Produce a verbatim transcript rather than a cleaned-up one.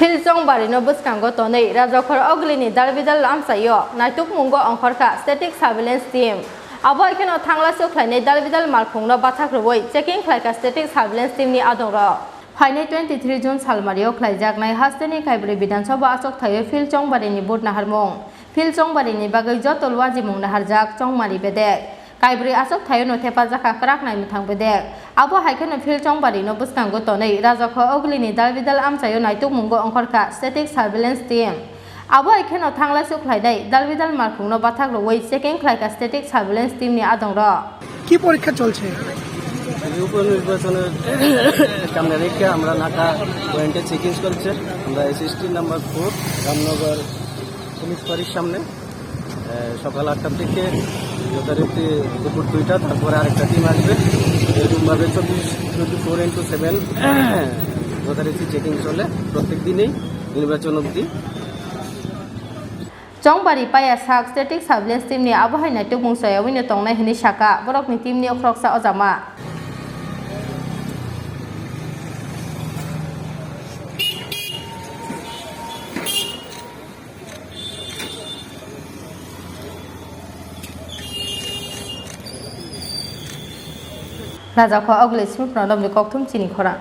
Phil Chongbari no bwskango tonwi Rajakhor Ogli ni dalbidal amchaio naitukmungo ongkhorkha static surveillance team. Abo hai kheno thangla sukhlainai dalbidal malkhungno bathak rwui checking khlaikha static surveillance team ni adongrok. Phainai twenty three June salmario khlaijaknai hasteni Kaibrwi Bidhan Sabha achuk thaio Phil Chongbari ni vote naharmung. Phil Chongbari ni bagwi joto luajimung naharjak Chongmari bedek. Kaibrwi achuk thaio no thepajak kha kwrak nai mwthang bedek. Abo hai kheno Phil Chongbari no bwskango tonwi Rajakhor Ogli ni dalbidal amchaio naitukmungo ongkhorkha static surveillance team. Abo hai kheno thangla sukhlainai dalbidal malkhungno bathak rwui checking khlaikha static surveillance team ni adongrok. কি পরীক্ষা চলছে? এই উপনির্বাচনের সামনে রেখে আমরা নাকা পয়েন্টে চেকিং চলছে। আমরা এসএসটি নাম্বার ফোর রামনগর পুলিশ ফাঁড়ির সামনে, আহ, সকাল আটটা থেকে যথারীতি দুপুর দুইটা, তারপরে আরেকটা টিম আসবে। এরকমভাবে চব্বিশ, টোয়েন্টি ফোর ইন্টু সেভেন যথারীতি চেকিং চলে প্রত্যেক দিনেই নির্বাচন অবধি। Chongbari paya sak static surveillance team ni abo hai naitukmung chayawi no tongnai hinwi saka borokni team ni khoroksa ojama. Rajakhor Ogli Smith Pranobni kokthum chini khorang.